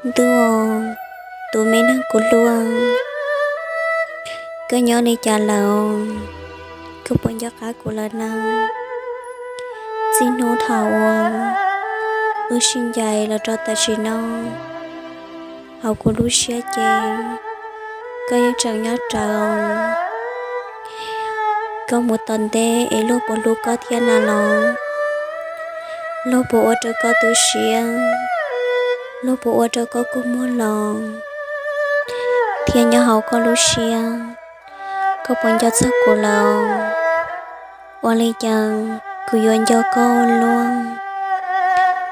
Ntuj, tus me neeg kuv hlub, koj nyob li cas lawm? Koj puas nco qab kuv lawm na? Txij hnub thaum uas wb sib ncaim los rau tam sim no, hauv kuv lub siab ces koj yeej tseem nyob rawv. Koj mus tom ntej es luag puas hlub koj thiab na los? Luag puas ua rau koj tu siab? Luag puas ua rau koj kua muag los? Thiab nyob hauv koj lub siab, koj puas nco txog kuv lawm? Ua li cas kuv yuav nco koj ua luaj?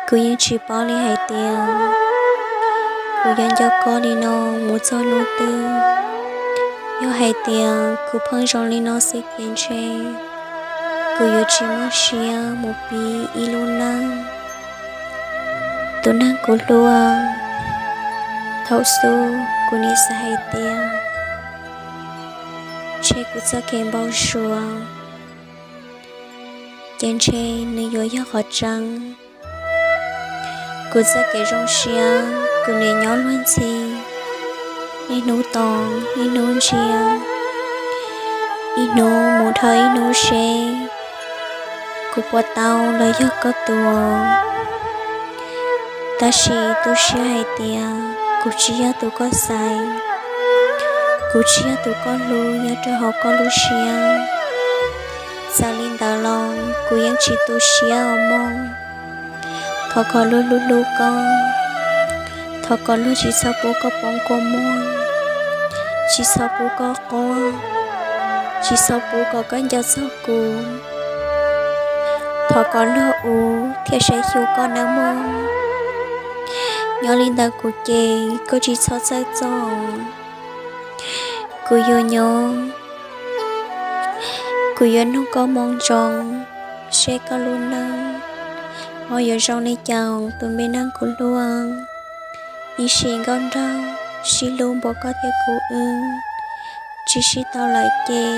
Kuv yeej tsis paub li hais tias kuv yuav nco koj li no mus txog hnub twg. Yog hais tias kuv pheej zoo li no xwb ces ntshe kuv yuav tsis muaj siab mus pib ib lub neej. Tus neeg kuv hlub, thaum xub kuv nim xav hais tias ntshe kuv txoj kev npau suav ces ntshe nws yuav yog qhov tseeb. Kuv txoj kev zoo siab kuv nim nyob luag ntxhi, niaj hnub tos niaj hnub ntsia, ib hnub mus dhau ib hnub seb kuv puas tau los yog koj tus. Tab sis tu siab hais tias kuv tsis yog tus koj xaiv, kuv tsis yog tus koj hlub nyob rau hauv koj lub siab. Txawm li ntawd los kuv yeej tsis tu siab os mog. Thov kom luag hlub hlub koj, thov kom luag tsis txhob pub koj poob kua muag, tsis txhob pub koj quaj, tsis txhob pub kom koj nco txog kuv. Thov kom luag ua thiab saib xyuas koj nawb mog. Nyob li ntawd kuv ces koj tsis txhob txhawj txog. Kuv yuav nyob, kuv yuav nug koj moo ntsoov seb koj lub neej ho yuav zoo li cas tus me neeg kuv hlub. Ib sim nkauj nraug sib hlub npaum koj thiab kuv wb, tsis sib tau lawm ces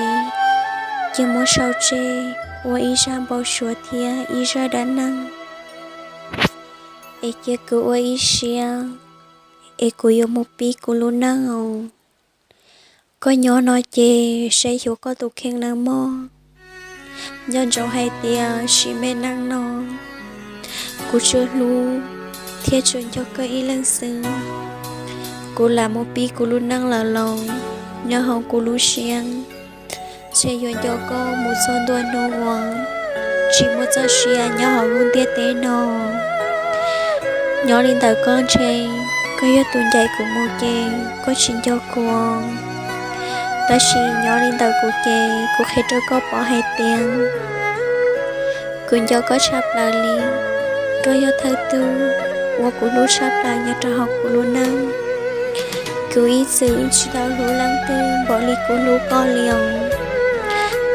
cia muab sau tseg ua ib zaj npau suav thiab ib zaj dab neeg, es cia kuv ua ib siab es kuv yuav mus pib kuv lub neej os. Koj nyob no ces saib xyuas koj tus kheej nawb mog. Nco ntsoov hais tias sim me neej no kuv tsuas hlub thiab tsuas nco koj ib leeg xwb. Kuv lam mus pib kuv lub neej lawm los nyob hauv kuv lub siab ntshe yuav nco koj mus txog ntua hnub uas tsis muaj txoj sia nyob hauv lub ntiaj teb no. Nyob li ntawm koj ntshe koj yog tus ncaim kuv mus ces koj tsis nco kuv. Tab sis nyob li ntawm kuv ces kuv qhia rau koj paub hais tias kuv nco koj tshaj plaws li. Koj yog thawj tug uas kuv hlub tshaj plaws nyob rau hauv kuv lub neej. Kuv ib txwm tsis tau hlub leej twg npaum li kuv hlub koj li os.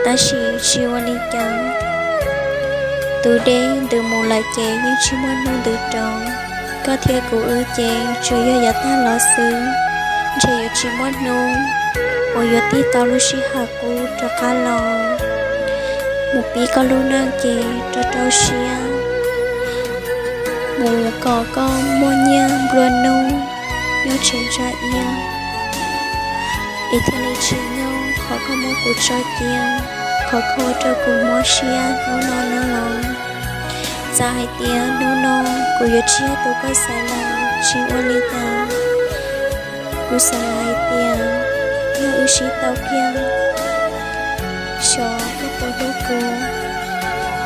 Tab sis tsis ua li cas, tus dej ntws mus lawm ces yeej tsis muaj hnub ntws rov. Koj thiab kuv wb ces tsuas yog yav tag los xwb, ntshe yuav tsis muaj hnub uas yuav tig tau lub sij hawm qub rov qab los. Mus pib koj lub neej ces rau rau siab, mus kom koj muaj nyiaj nplua nuj nyob tsev ntsa iab, es thiaj li tsim nyog qhov koj muab kuv tso cia, qhov koj ua rau kuv mob siab hnub no no los. Txawm hais tias hnub no kuv yuav tsis yog tus koj xaiv los tsis ua li cas. Kuv xav hais tias yog wb sib tau kiag, xyov koj puas hlub kuv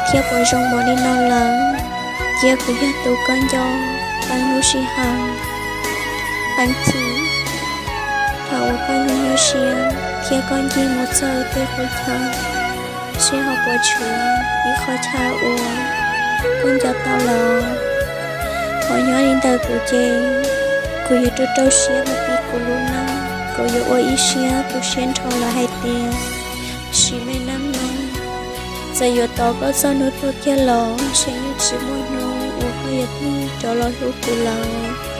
thiab puas zoo npaum li no lawm. Cia kuv yog tus koj nco, peem lub sij hawm, peem chim, thaum uas koj nyuaj nyuaj siab thiab koj ncig mus txog tej qub chaw, seb ho puas tshuav ib qho chaw uas koj nco tau los. Ho nyob li ntawm kuv ces kuv yuav rau rau siab mus pib kuv lub neej. Kuv yuav ua ib siab tu siab nrho lawm hais tias sim me neej no, txawm yuav tos koj txog hnub tuag kiag los ntshe yeej tsis muaj hnub uas koj yuav tig rov los hlub kuv lawm.